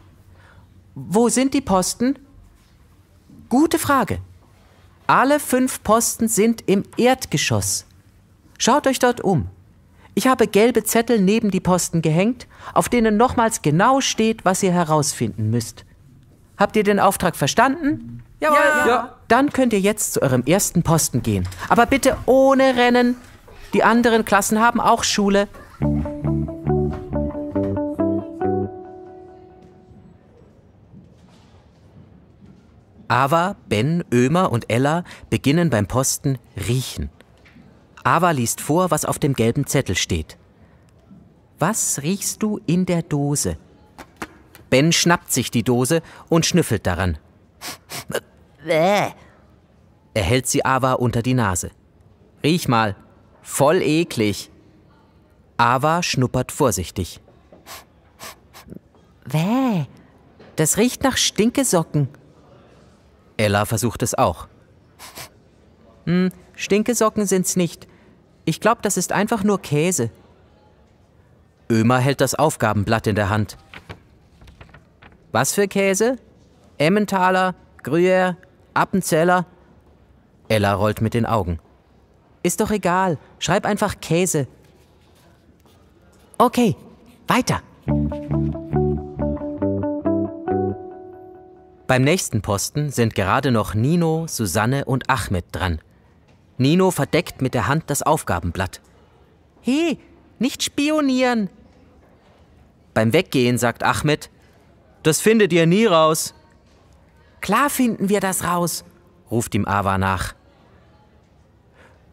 Wo sind die Posten? Gute Frage. Alle 5 Posten sind im Erdgeschoss. Schaut euch dort um. Ich habe gelbe Zettel neben die Posten gehängt, auf denen nochmals genau steht, was ihr herausfinden müsst. Habt ihr den Auftrag verstanden? Jawohl. Ja. Dann könnt ihr jetzt zu eurem ersten Posten gehen. Aber bitte ohne Rennen. Die anderen Klassen haben auch Schule. Ava, Ben, Ömer und Ella beginnen beim Posten Riechen. Ava liest vor, was auf dem gelben Zettel steht. Was riechst du in der Dose? Ben schnappt sich die Dose und schnüffelt daran. Er hält sie Ava unter die Nase. Riech mal, voll eklig. Ava schnuppert vorsichtig. Das riecht nach Stinkesocken. Ella versucht es auch. Stinkesocken sind's nicht. Ich glaube, das ist einfach nur Käse. Ömer hält das Aufgabenblatt in der Hand. Was für Käse? Emmentaler, Gruyère, Appenzeller? Ella rollt mit den Augen. Ist doch egal, schreib einfach Käse. Okay, weiter. Beim nächsten Posten sind gerade noch Nino, Susanne und Ahmed dran. Nino verdeckt mit der Hand das Aufgabenblatt. Hey, nicht spionieren! Beim Weggehen sagt Ahmed, das findet ihr nie raus. Klar finden wir das raus, ruft ihm Ava nach.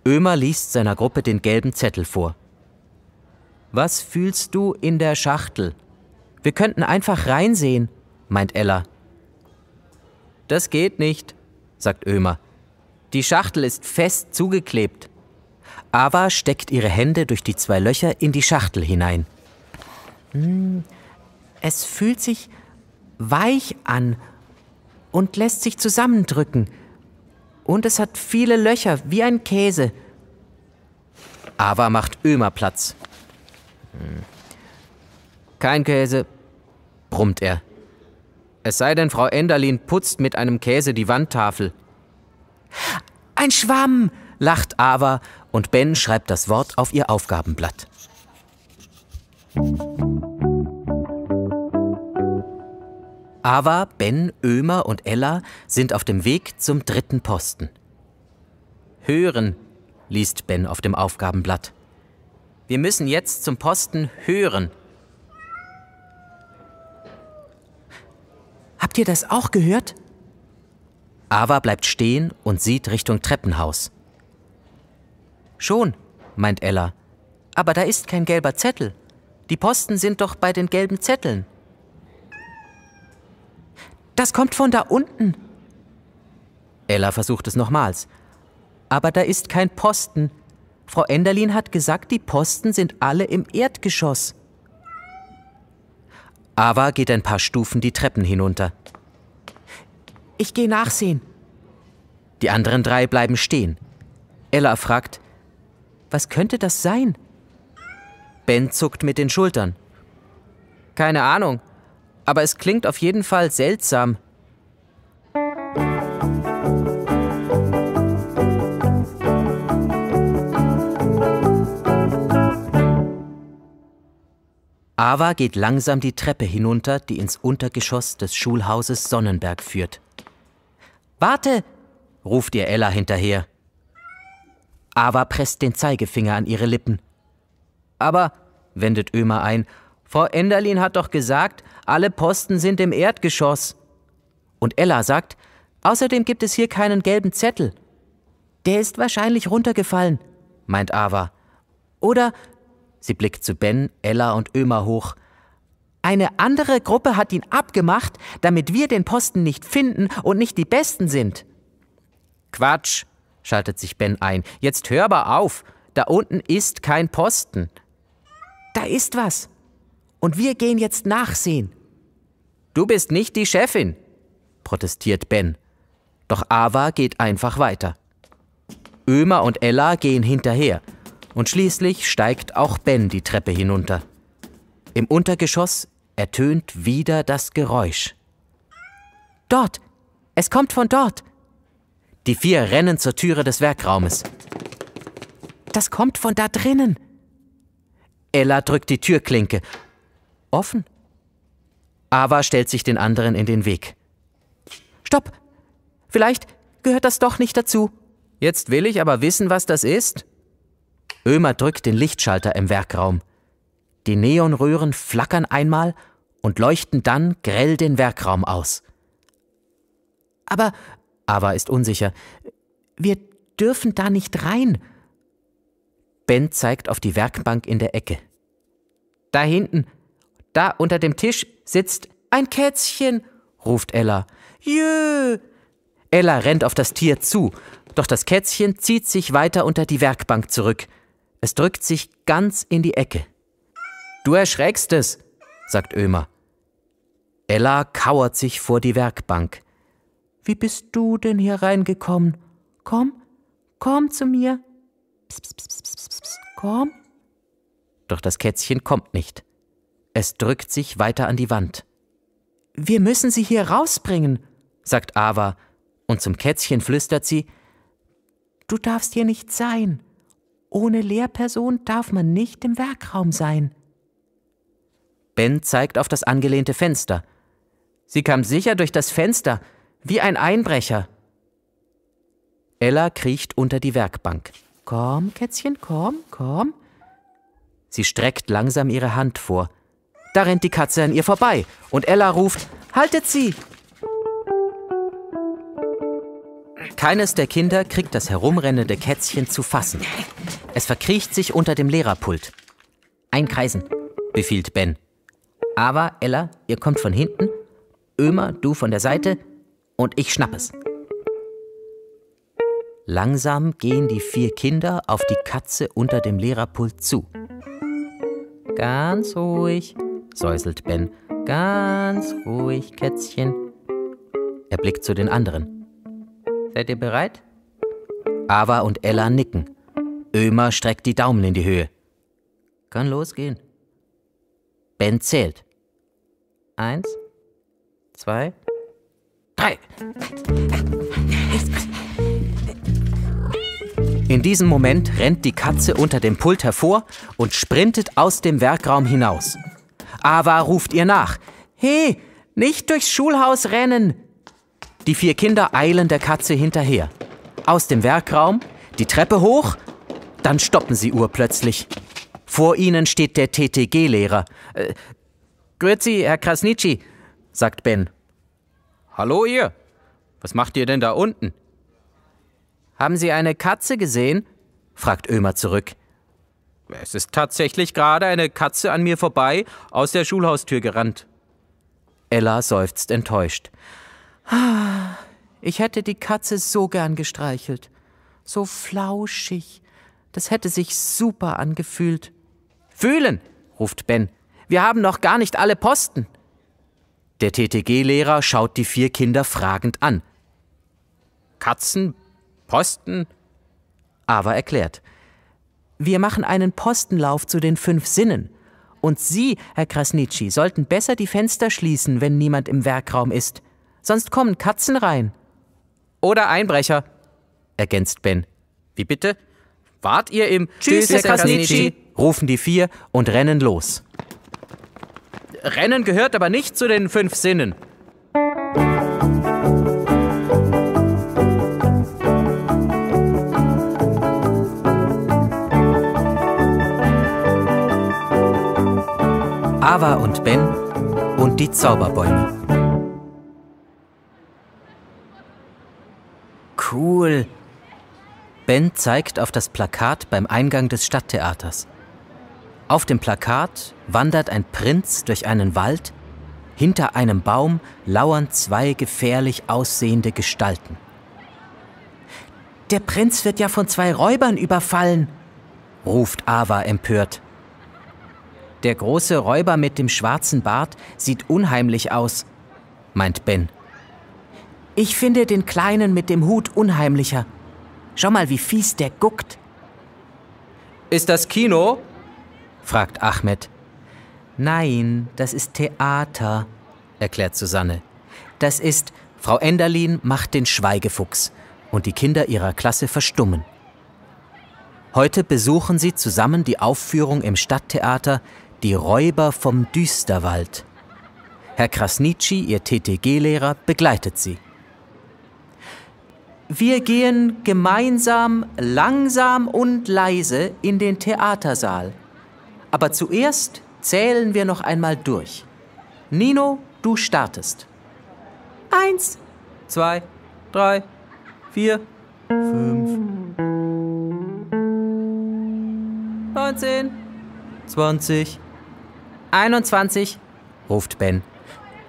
Ömer liest seiner Gruppe den gelben Zettel vor. Was fühlst du in der Schachtel? Wir könnten einfach reinsehen, meint Ella. Das geht nicht, sagt Ömer. Die Schachtel ist fest zugeklebt. Ava steckt ihre Hände durch die 2 Löcher in die Schachtel hinein. Es fühlt sich weich an und lässt sich zusammendrücken. Und es hat viele Löcher, wie ein Käse. Ava macht Ömer Platz. Kein Käse, brummt er. Es sei denn, Frau Enderlin putzt mit einem Käse die Wandtafel. Ein Schwamm, lacht Ava und Ben schreibt das Wort auf ihr Aufgabenblatt. Ava, Ben, Ömer und Ella sind auf dem Weg zum 3. Posten. Hören, liest Ben auf dem Aufgabenblatt. Wir müssen jetzt zum Posten hören. Habt ihr das auch gehört? Ava bleibt stehen und sieht Richtung Treppenhaus. Schon, meint Ella. Aber da ist kein gelber Zettel. Die Posten sind doch bei den gelben Zetteln. Das kommt von da unten. Ella versucht es nochmals. Aber da ist kein Posten. Frau Enderlin hat gesagt, die Posten sind alle im Erdgeschoss. Ava geht ein paar Stufen die Treppen hinunter. Ich gehe nachsehen. Die anderen 3 bleiben stehen. Ella fragt, was könnte das sein? Ben zuckt mit den Schultern. Keine Ahnung, aber es klingt auf jeden Fall seltsam. Ava geht langsam die Treppe hinunter, die ins Untergeschoss des Schulhauses Sonnenberg führt. »Warte!« ruft ihr Ella hinterher. Ava presst den Zeigefinger an ihre Lippen. »Aber«, wendet Ömer ein, »Frau Enderlin hat doch gesagt, alle Posten sind im Erdgeschoss.« Und Ella sagt, »Außerdem gibt es hier keinen gelben Zettel.« Der ist wahrscheinlich runtergefallen, meint Ava. Oder, sie blickt zu Ben, Ella und Ömer hoch, eine andere Gruppe hat ihn abgemacht, damit wir den Posten nicht finden und nicht die Besten sind. »Quatsch«, schaltet sich Ben ein, »jetzt hör aber auf, da unten ist kein Posten.« Da ist was. Und wir gehen jetzt nachsehen. »Du bist nicht die Chefin«, protestiert Ben. Doch Ava geht einfach weiter. Ömer und Ella gehen hinterher. Und schließlich steigt auch Ben die Treppe hinunter. Im Untergeschoss ertönt wieder das Geräusch. Dort! Es kommt von dort! Die 4 rennen zur Türe des Werkraumes. Das kommt von da drinnen! Ella drückt die Türklinke. Offen. Ava stellt sich den anderen in den Weg. Stopp! Vielleicht gehört das doch nicht dazu. Jetzt will ich aber wissen, was das ist. Ömer drückt den Lichtschalter im Werkraum. Die Neonröhren flackern einmal und leuchten dann grell den Werkraum aus. Aber Ava ist unsicher. Wir dürfen da nicht rein. Ben zeigt auf die Werkbank in der Ecke. Da hinten, da unter dem Tisch sitzt ein Kätzchen, ruft Ella. Jö! Ella rennt auf das Tier zu, doch das Kätzchen zieht sich weiter unter die Werkbank zurück. Es drückt sich ganz in die Ecke. »Du erschreckst es«, sagt Ömer. Ella kauert sich vor die Werkbank. »Wie bist du denn hier reingekommen? Komm zu mir. Psst, psst, psst, psst, psst. Komm.« Doch das Kätzchen kommt nicht. Es drückt sich weiter an die Wand. »Wir müssen sie hier rausbringen«, sagt Ava, und zum Kätzchen flüstert sie, »Du darfst hier nicht sein. Ohne Lehrperson darf man nicht im Werkraum sein.« Ben zeigt auf das angelehnte Fenster. Sie kam sicher durch das Fenster, wie ein Einbrecher. Ella kriecht unter die Werkbank. »Komm, Kätzchen, komm.« Sie streckt langsam ihre Hand vor. Da rennt die Katze an ihr vorbei und Ella ruft, »Haltet sie!« Keines der Kinder kriegt das herumrennende Kätzchen zu fassen. Es verkriecht sich unter dem Lehrerpult. »Einkreisen«, befiehlt Ben. »Ava, Ella, ihr kommt von hinten, Ömer, du von der Seite und ich schnapp es.« Langsam gehen die 4 Kinder auf die Katze unter dem Lehrerpult zu. »Ganz ruhig«, säuselt Ben. »Ganz ruhig, Kätzchen.« Er blickt zu den anderen. »Seid ihr bereit?« Ava und Ella nicken. Ömer streckt die Daumen in die Höhe. »Kann losgehen.« Ben zählt. 1, 2, 3. In diesem Moment rennt die Katze unter dem Pult hervor und sprintet aus dem Werkraum hinaus. Ava ruft ihr nach. »Hey, nicht durchs Schulhaus rennen!« Die 4 Kinder eilen der Katze hinterher. Aus dem Werkraum, die Treppe hoch, dann stoppen sie urplötzlich. Vor ihnen steht der TTG-Lehrer. »Grüezi, Herr Krasnitschi«, sagt Ben. »Hallo ihr, was macht ihr denn da unten?« »Haben Sie eine Katze gesehen?« fragt Ömer zurück. »Es ist tatsächlich gerade eine Katze an mir vorbei aus der Schulhaustür gerannt.« Ella seufzt enttäuscht. Ich hätte die Katze so gern gestreichelt. So flauschig. Das hätte sich super angefühlt. »Fühlen«, ruft Ben. »Wir haben noch gar nicht alle Posten.« Der TTG-Lehrer schaut die 4 Kinder fragend an. »Katzen? Posten?« Ava erklärt. »Wir machen einen Postenlauf zu den 5 Sinnen. Und Sie, Herr Krasnitschi, sollten besser die Fenster schließen, wenn niemand im Werkraum ist. Sonst kommen Katzen rein.« »Oder Einbrecher«, ergänzt Ben. »Wie bitte? Wart ihr im Tschüss, Herr Krasnitschi«, rufen die 4 und rennen los. Rennen gehört aber nicht zu den 5 Sinnen. Ava und Ben und die Zauberbäume. Cool. Ben zeigt auf das Plakat beim Eingang des Stadttheaters. Auf dem Plakat wandert ein Prinz durch einen Wald. Hinter einem Baum lauern 2 gefährlich aussehende Gestalten. »Der Prinz wird ja von 2 Räubern überfallen«, ruft Ava empört. »Der große Räuber mit dem schwarzen Bart sieht unheimlich aus«, meint Ben. »Ich finde den Kleinen mit dem Hut unheimlicher. Schau mal, wie fies der guckt.« »Ist das Kino?«, fragt Ahmed. »Nein, das ist Theater«, erklärt Susanne. »Das ist, Frau Enderlin macht den Schweigefuchs und die Kinder ihrer Klasse verstummen. Heute besuchen sie zusammen die Aufführung im Stadttheater »Die Räuber vom Düsterwald«. Herr Krasnitschi, ihr TTG-Lehrer, begleitet sie. Wir gehen gemeinsam, langsam und leise in den Theatersaal. Aber zuerst zählen wir noch einmal durch. Nino, du startest. 1, 2, 3, 4, 5, 19, 20, 21, ruft Ben.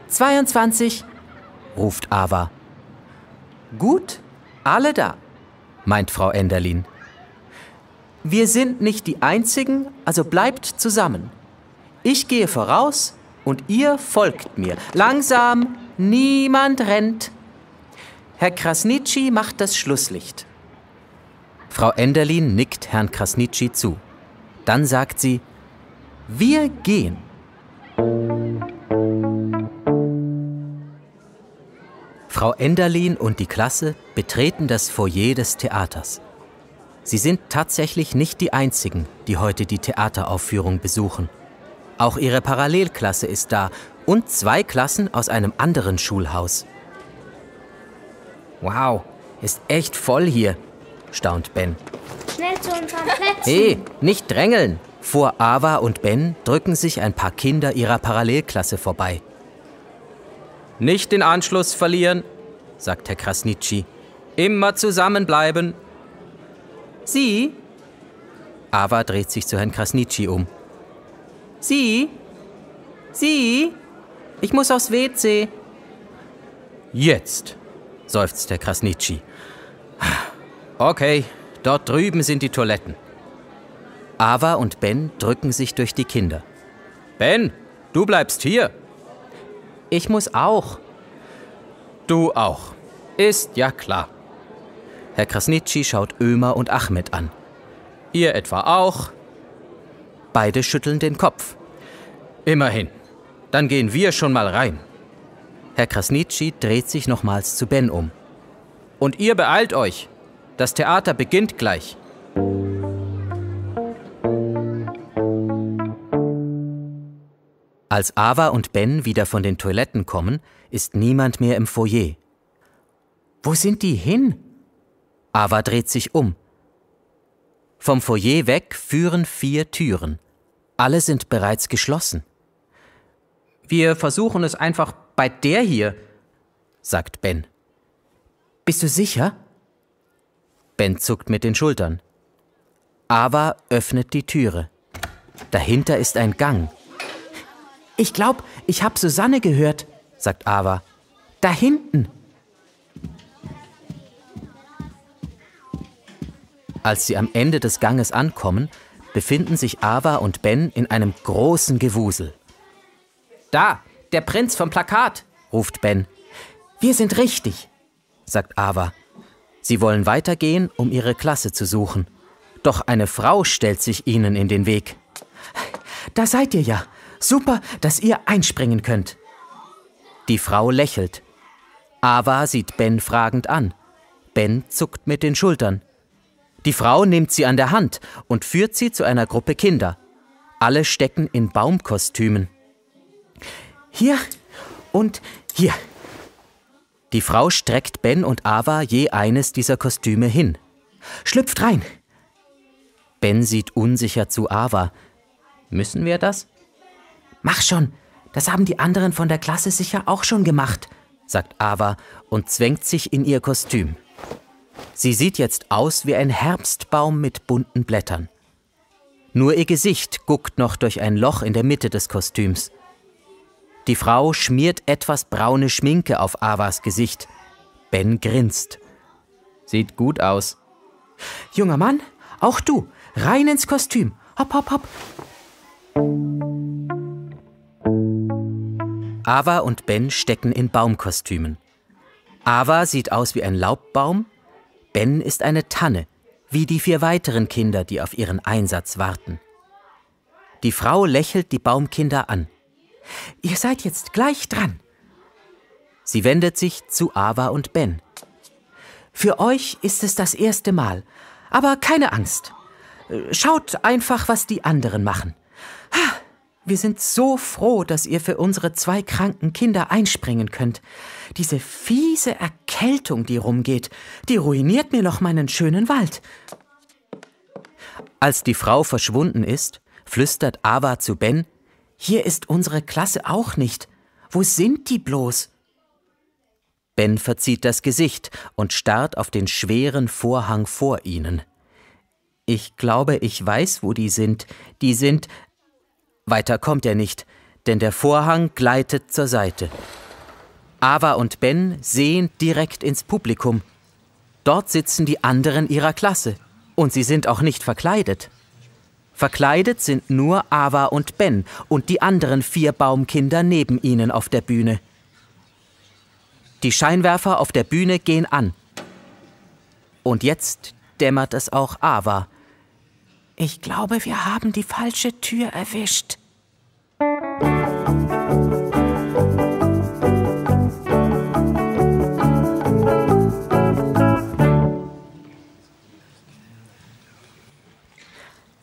22, ruft Ava. Gut, alle da, meint Frau Enderlin. Wir sind nicht die Einzigen, also bleibt zusammen. Ich gehe voraus und ihr folgt mir. Langsam, niemand rennt. Herr Krasnitschi macht das Schlusslicht. Frau Enderlin nickt Herrn Krasnitschi zu. Dann sagt sie, wir gehen. Frau Enderlin und die Klasse betreten das Foyer des Theaters. Sie sind tatsächlich nicht die Einzigen, die heute die Theateraufführung besuchen. Auch ihre Parallelklasse ist da und 2 Klassen aus einem anderen Schulhaus. Wow, ist echt voll hier, staunt Ben. Schnell zu unseren Plätzen. Hey, nicht drängeln! Vor Ava und Ben drücken sich ein paar Kinder ihrer Parallelklasse vorbei. Nicht den Anschluss verlieren, sagt Herr Krasnitschi. Immer zusammenbleiben. Sie? Ava dreht sich zu Herrn Krasnitschi um. Sie? Sie? Ich muss aufs WC. Jetzt, seufzt Herr Krasnitschi. Okay, dort drüben sind die Toiletten. Ava und Ben drücken sich durch die Kinder. Ben, du bleibst hier. Ich muss auch. Du auch. Ist ja klar. Herr Krasnitschi schaut Ömer und Ahmed an. Ihr etwa auch? Beide schütteln den Kopf. Immerhin. Dann gehen wir schon mal rein. Herr Krasnitschi dreht sich nochmals zu Ben um. Und ihr beeilt euch. Das Theater beginnt gleich. Als Ava und Ben wieder von den Toiletten kommen, ist niemand mehr im Foyer. Wo sind die hin? Ava dreht sich um. Vom Foyer weg führen 4 Türen. Alle sind bereits geschlossen. Wir versuchen es einfach bei der hier, sagt Ben. Bist du sicher? Ben zuckt mit den Schultern. Ava öffnet die Türe. Dahinter ist ein Gang. Ich glaube, ich habe Susanne gehört, sagt Ava. Da hinten. Als sie am Ende des Ganges ankommen, befinden sich Ava und Ben in einem großen Gewusel. Da, der Prinz vom Plakat, ruft Ben. Wir sind richtig, sagt Ava. Sie wollen weitergehen, um ihre Klasse zu suchen. Doch eine Frau stellt sich ihnen in den Weg. Da seid ihr ja. Super, dass ihr einspringen könnt. Die Frau lächelt. Ava sieht Ben fragend an. Ben zuckt mit den Schultern. Die Frau nimmt sie an der Hand und führt sie zu einer Gruppe Kinder. Alle stecken in Baumkostümen. Hier und hier. Die Frau streckt Ben und Ava je eines dieser Kostüme hin. Schlüpft rein. Ben sieht unsicher zu Ava. Müssen wir das? Mach schon, das haben die anderen von der Klasse sicher auch schon gemacht, sagt Ava und zwängt sich in ihr Kostüm. Sie sieht jetzt aus wie ein Herbstbaum mit bunten Blättern. Nur ihr Gesicht guckt noch durch ein Loch in der Mitte des Kostüms. Die Frau schmiert etwas braune Schminke auf Avas Gesicht. Ben grinst. Sieht gut aus. Junger Mann, auch du, rein ins Kostüm. Hopp, hopp, hopp. Ava und Ben stecken in Baumkostümen. Ava sieht aus wie ein Laubbaum, Ben ist eine Tanne, wie die 4 weiteren Kinder, die auf ihren Einsatz warten. Die Frau lächelt die Baumkinder an. Ihr seid jetzt gleich dran. Sie wendet sich zu Ava und Ben. Für euch ist es das erste Mal, aber keine Angst. Schaut einfach, was die anderen machen. Wir sind so froh, dass ihr für unsere 2 kranken Kinder einspringen könnt. Diese fiese Erkältung, die rumgeht, die ruiniert mir noch meinen schönen Wald. Als die Frau verschwunden ist, flüstert Ava zu Ben: Hier ist unsere Klasse auch nicht. Wo sind die bloß? Ben verzieht das Gesicht und starrt auf den schweren Vorhang vor ihnen. Ich glaube, ich weiß, wo die sind. Die sind... Weiter kommt er nicht, denn der Vorhang gleitet zur Seite. Ava und Ben sehen direkt ins Publikum. Dort sitzen die anderen ihrer Klasse und sie sind auch nicht verkleidet. Verkleidet sind nur Ava und Ben und die anderen 4 Baumkinder neben ihnen auf der Bühne. Die Scheinwerfer auf der Bühne gehen an. Und jetzt dämmert es auch Ava. Ich glaube, wir haben die falsche Tür erwischt.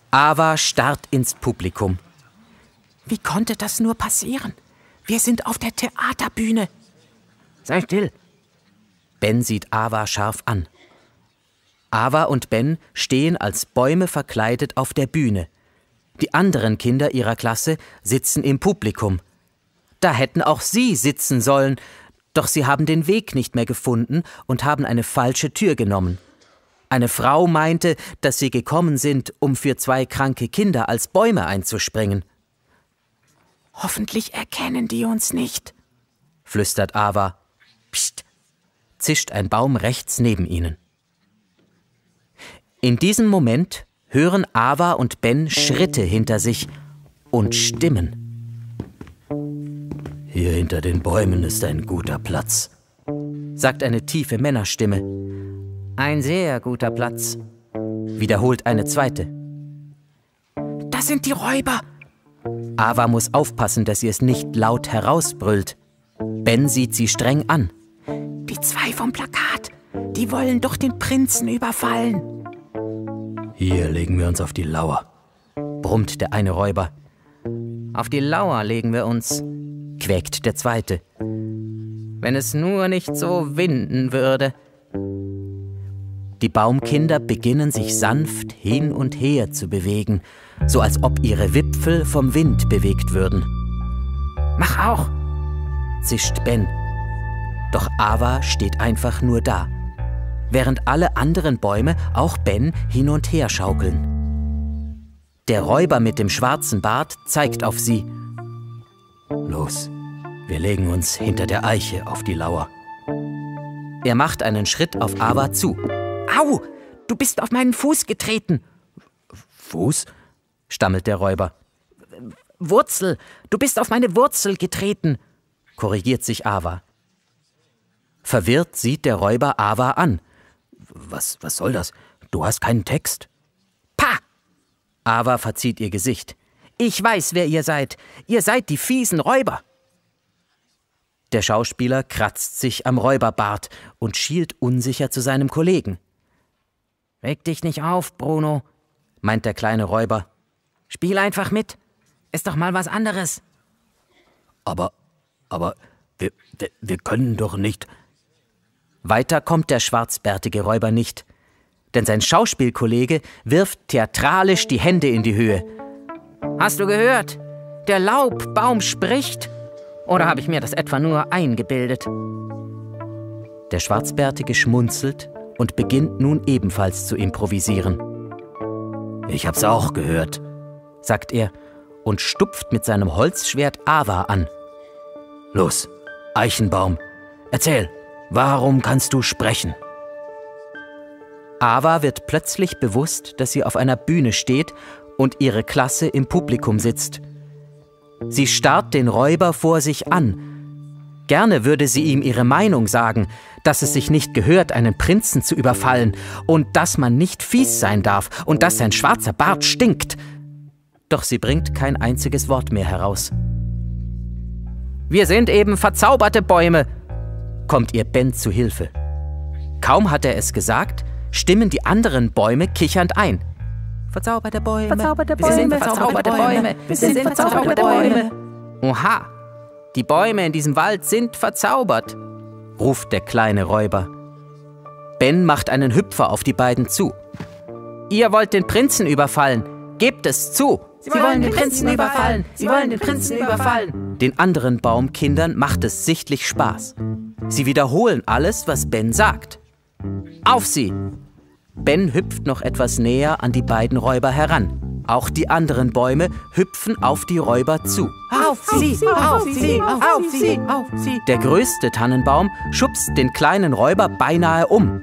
Ava starrt ins Publikum. Wie konnte das nur passieren? Wir sind auf der Theaterbühne. Sei still. Ben sieht Ava scharf an. Ava und Ben stehen als Bäume verkleidet auf der Bühne. Die anderen Kinder ihrer Klasse sitzen im Publikum. Da hätten auch sie sitzen sollen, doch sie haben den Weg nicht mehr gefunden und haben eine falsche Tür genommen. Eine Frau meinte, dass sie gekommen sind, um für 2 kranke Kinder als Bäume einzuspringen. Hoffentlich erkennen die uns nicht, flüstert Ava. Psst, zischt ein Baum rechts neben ihnen. In diesem Moment hören Ava und Ben Schritte hinter sich und Stimmen. Hier hinter den Bäumen ist ein guter Platz, sagt eine tiefe Männerstimme. Ein sehr guter Platz, wiederholt eine zweite. Das sind die Räuber. Ava muss aufpassen, dass sie es nicht laut herausbrüllt. Ben sieht sie streng an. Die 2 vom Plakat, die wollen doch den Prinzen überfallen. Hier legen wir uns auf die Lauer, brummt der eine Räuber. Auf die Lauer legen wir uns, quäkt der Zweite. Wenn es nur nicht so winden würde. Die Baumkinder beginnen sich sanft hin und her zu bewegen, so als ob ihre Wipfel vom Wind bewegt würden. »Mach auch«, zischt Ben. Doch Ava steht einfach nur da, während alle anderen Bäume auch Ben hin und her schaukeln. Der Räuber mit dem schwarzen Bart zeigt auf sie. »Los, wir legen uns hinter der Eiche auf die Lauer.« Er macht einen Schritt auf Ava zu. »Au, du bist auf meinen Fuß getreten!« »Fuß?«, stammelt der Räuber. »Wurzel, du bist auf meine Wurzel getreten«, korrigiert sich Ava. Verwirrt sieht der Räuber Ava an. Was soll das? Du hast keinen Text? Pah! Ava verzieht ihr Gesicht. Ich weiß, wer ihr seid. Ihr seid die fiesen Räuber. Der Schauspieler kratzt sich am Räuberbart und schielt unsicher zu seinem Kollegen. Reg dich nicht auf, Bruno, meint der kleine Räuber. Spiel einfach mit. Ist doch mal was anderes. Aber wir können doch nicht. Weiter kommt der schwarzbärtige Räuber nicht, denn sein Schauspielkollege wirft theatralisch die Hände in die Höhe. Hast du gehört? Der Laubbaum spricht. Oder habe ich mir das etwa nur eingebildet? Der Schwarzbärtige schmunzelt und beginnt nun ebenfalls zu improvisieren. Ich hab's auch gehört, sagt er und stupft mit seinem Holzschwert Ava an. Los, Eichenbaum, erzähl, warum kannst du sprechen? Ava wird plötzlich bewusst, dass sie auf einer Bühne steht und ihre Klasse im Publikum sitzt. Sie starrt den Räuber vor sich an. Gerne würde sie ihm ihre Meinung sagen, dass es sich nicht gehört, einen Prinzen zu überfallen und dass man nicht fies sein darf und dass sein schwarzer Bart stinkt. Doch sie bringt kein einziges Wort mehr heraus. Wir sind eben verzauberte Bäume, kommt ihr Ben zu Hilfe. Kaum hat er es gesagt, stimmen die anderen Bäume kichernd ein. Verzauberte Bäume, verzauberte Bäume, wir sind verzauberte Bäume, wir sind verzauberte Bäume. Oha, die Bäume in diesem Wald sind verzaubert, ruft der kleine Räuber. Ben macht einen Hüpfer auf die beiden zu. Ihr wollt den Prinzen überfallen, gebt es zu. Sie wollen den Prinzen überfallen, sie wollen den Prinzen überfallen. Den anderen Baumkindern macht es sichtlich Spaß. Sie wiederholen alles, was Ben sagt. Auf sie! Ben hüpft noch etwas näher an die beiden Räuber heran. Auch die anderen Bäume hüpfen auf die Räuber zu. Auf sie! Auf sie! Auf sie! Auf sie! Der größte Tannenbaum schubst den kleinen Räuber beinahe um.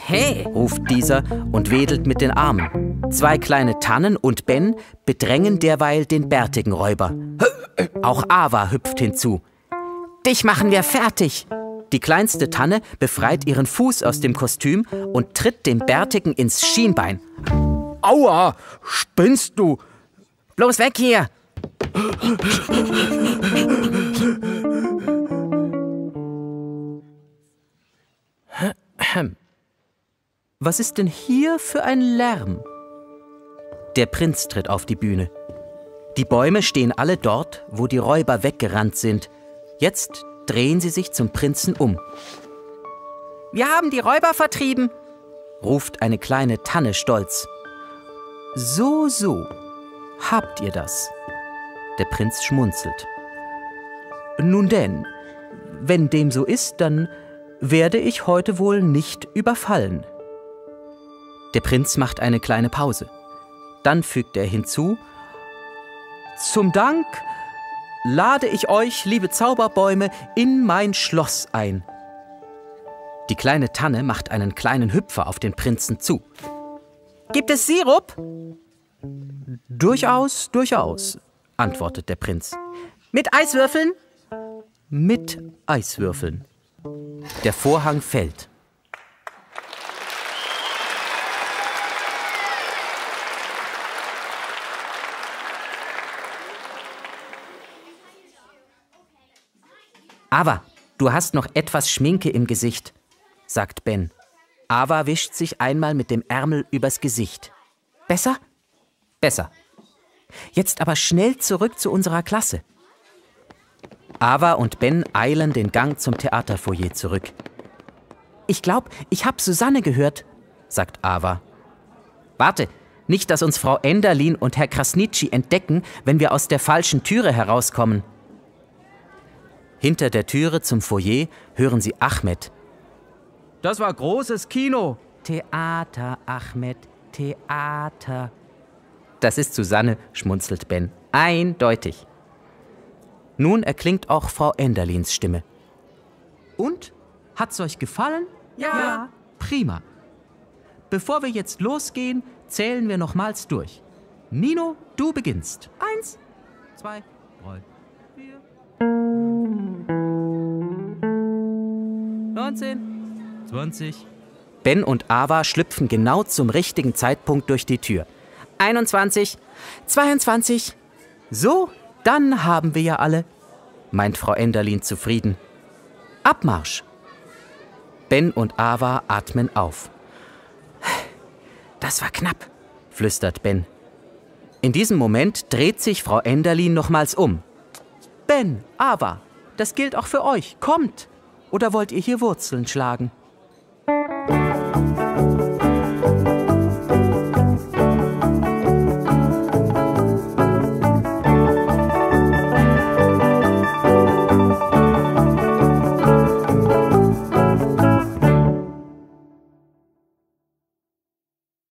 Hey! Ruft dieser und wedelt mit den Armen. Zwei kleine Tannen und Ben bedrängen derweil den bärtigen Räuber. Auch Ava hüpft hinzu. Dich machen wir fertig! Die kleinste Tanne befreit ihren Fuß aus dem Kostüm und tritt dem Bärtigen ins Schienbein. Aua, spinnst du? Bloß weg hier! Was ist denn hier für ein Lärm? Der Prinz tritt auf die Bühne. Die Bäume stehen alle dort, wo die Räuber weggerannt sind. Jetzt drehen sie sich zum Prinzen um. Wir haben die Räuber vertrieben, ruft eine kleine Tanne stolz. So, habt ihr das? Der Prinz schmunzelt. Nun denn, wenn dem so ist, dann werde ich heute wohl nicht überfallen. Der Prinz macht eine kleine Pause. Dann fügt er hinzu: Zum Dank lade ich euch, liebe Zauberbäume, in mein Schloss ein. Die kleine Tanne macht einen kleinen Hüpfer auf den Prinzen zu. Gibt es Sirup? Durchaus, antwortet der Prinz. Mit Eiswürfeln? Mit Eiswürfeln. Der Vorhang fällt. Ava, du hast noch etwas Schminke im Gesicht, sagt Ben. Ava wischt sich einmal mit dem Ärmel übers Gesicht. Besser? Besser. Jetzt aber schnell zurück zu unserer Klasse. Ava und Ben eilen den Gang zum Theaterfoyer zurück. Ich glaube, ich habe Susanne gehört, sagt Ava. Warte, nicht, dass uns Frau Enderlin und Herr Krasnitschi entdecken, wenn wir aus der falschen Türe herauskommen. Hinter der Türe zum Foyer hören sie Ahmed. Das war großes Kino. Theater, Ahmed, Theater. Das ist Susanne, schmunzelt Ben. Eindeutig. Nun erklingt auch Frau Enderlins Stimme. Und? Hat's euch gefallen? Ja. Prima. Bevor wir jetzt losgehen, zählen wir nochmals durch. Nino, du beginnst. 1, 2, 3, 4. 19, 20. Ben und Ava schlüpfen genau zum richtigen Zeitpunkt durch die Tür. 21, 22. So, dann haben wir ja alle, meint Frau Enderlin zufrieden. Abmarsch! Ben und Ava atmen auf. Das war knapp, flüstert Ben. In diesem Moment dreht sich Frau Enderlin nochmals um. Ben, Ava, das gilt auch für euch. Kommt! Oder wollt ihr hier Wurzeln schlagen?